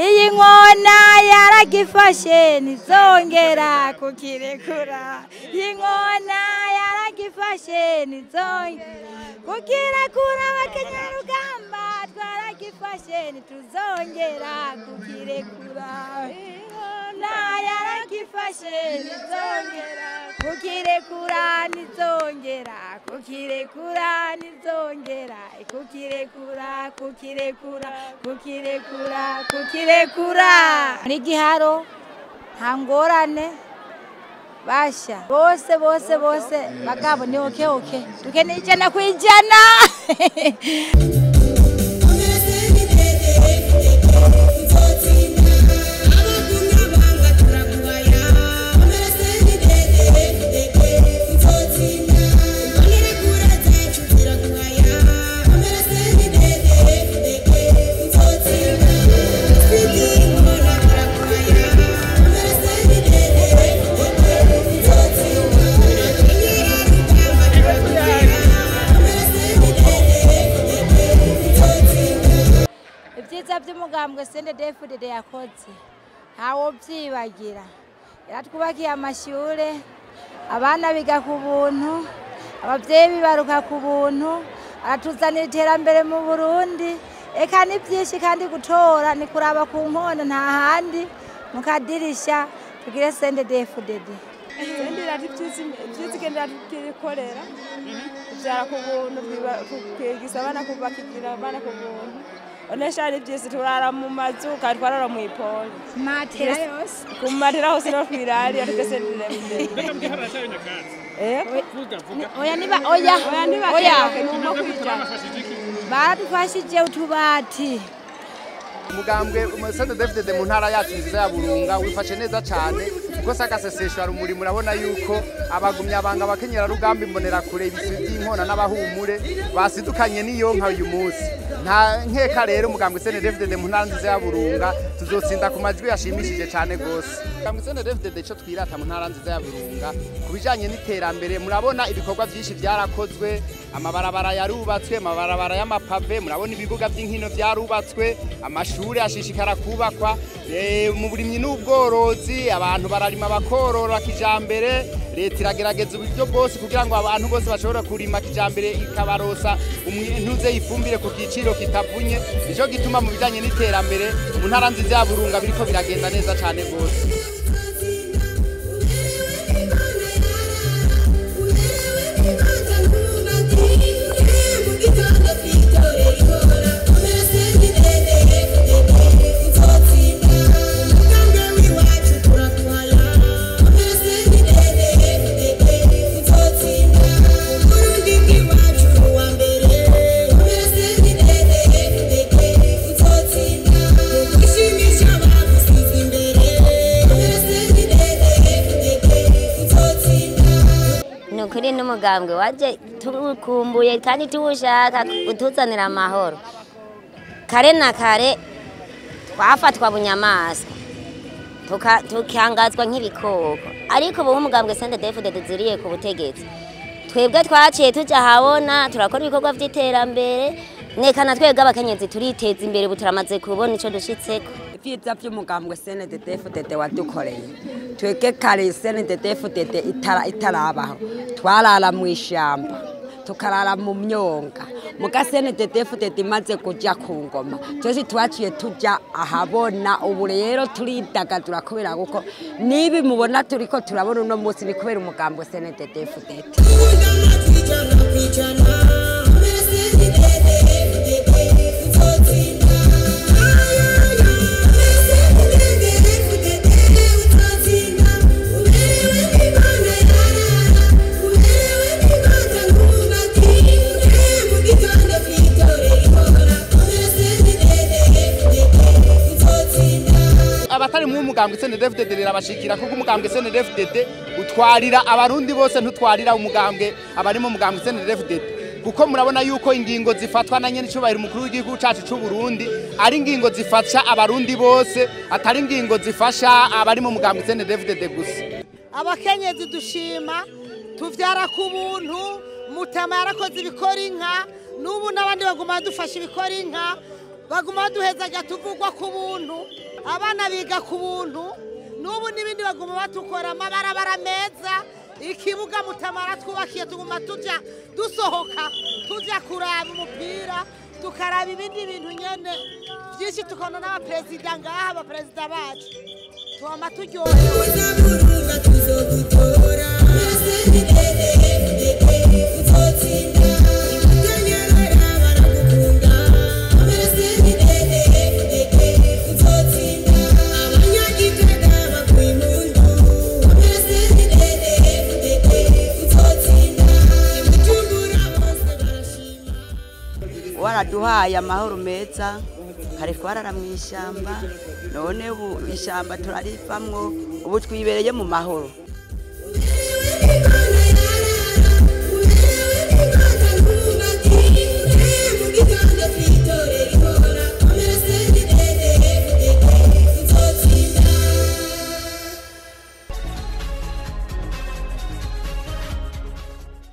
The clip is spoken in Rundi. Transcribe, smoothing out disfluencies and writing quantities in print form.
Iyi nkona yaragifashe ntizongera kukirekura. Iyi nkona yaragifashe ntizongera kukirekura. Abakenyerarugamba twaragifashe ntituzongera kukirekura. Iyi nkona yaragifashe ntizongera kukirekura, ntizongera kukirekura, ntizongera kukirekura, kukirekura, kukirekura, kukirekura. Ni Giharo, nta ngorane basha bose bose bose bagabo ni okay okay, dukeneye 100%. Ibyiza by'umugambwe CNDD-FDD yakoze ntawo byibagira. Yaratwubakiye amashure, abana biga ku buntu, abavyeyi bibaruka ku buntu, aratuzanira iterambere mu Burundi. Eka ni byinshi, kandi gutora ni kuraba ku nkono nta handi mu kadirisha. Tugire CNDD-FDD. Ivyizigenda tukikorera tuvyara ku buntu, twigisa abana kubakigira abana ku buntu. Onesha ari byisi, turara mu mazu kandi twarara mu ipoli. Matera yose. Ku matera hose no twirari twese. Mbega mbwira haracari nyakatsi? Vuga vuga. Oya niba oya oya baradufashije utubati. Umugambwe CNDD-FDD mu ntara yacu nziza ya Burunga wifashe neza cyane, kuko sagaseseshwa rumuri. Murabona yuko abagumya banga abakenyera rugamba imbonera kure ibisi by'inkona n'abahumure basidukanye niyo nka uyu munsi. Nta nkeka rero umugambwe CNDD-FDD mu ntara nziza ya Burunga tuzotsinda ku majwi yashimishije cyane gose. Umugambwe CNDD-FDD cyo twirata mu ntara nziza ya Burunga ku bijanye n'iterambere, murabona ibikorwa byinshi byarakozwe, amabarabara yarubatswe, amabarabara y'amapave, murabona ibibuga by'inkino byarubatswe, amashuri ashishikara kubakwa, mu burimyi n'ubworozi abantu bararima bakorora kijambere. Leta iragerageza uburyo bwose kugira ngo abantu bose bashobore kurima kijambere, ikabarosa ntuze ifumbire ku giciro kitavunye. Nico gituma mu bijanye n'iterambere mu ntara nziza ya Burunga biriko biragenda neza cyane gose. Nukuri n'umugambwe waje tukumbuye kandi tuwushaka utuzanira amahoro. Kare na kare twafatwa bunyamaswa tukangazwa nk'ibikoko, ariko ubu umugambwe CNDD-FDD ziriye ku butegetsi, twebwe twaciye tuja habona turakora ibikorwa vy'iterambere, nekana twebwe abakenyezi turiteza imbere, buturamaze kubona ico dushitseko. Ibyiza by'umugambwe CNDD-FDD wadukoreye twebwe kare CNDD-FDD itarabaho, twarara mu ishyamba tukarara mu myonga. Muga CNDD-FDD imaze kuja ku ngoma twese twaciye tuja ahabona. Ubu rero turidagadura kubera kuko nibi mubona turiko turabona uno munsi ni kubera umugambwe CNDD-FDD. Abatari mu mugambwe CNDD-FDD rirabashikira, kuko umugambwe CNDD-FDD utwarira abarundi bose, ntutwarira umugambwe abari mu mugambwe CNDD-FDD. Kuko murabona yuko ingingo zifatwa na nyene cyubahiro umukuru w'igihugu cacu c'u Burundi ari ingingo zifasha abarundi bose, atari ingingo zifasha abari mu mugambwe CNDD-FDD gusa. Abakenyezi dushima tuvyara ku buntu, Mutama yarakoze ibikora inka, n'ubu n'abandi baguma badufasha ibikora inka, baguma baduhezaga tuvugwa ku buntu. Abana biga ku buntu, n'ubu n'ibindi baguma batukora, amabarabara meza, ikibuga Mutamara twubakiye, tuguma tuja dusohoka tuja kuraba umupira, tukaraba ibindi bintu nyene byinshi, tukabona n'abaperezida ngaha, abaperezida bacu twama turyohewe. Waraduhaye amahoro meza. Kare twarara mu ishyamba, none ubu ishyamba turarivamwo, ubu twibereye mu mahoro.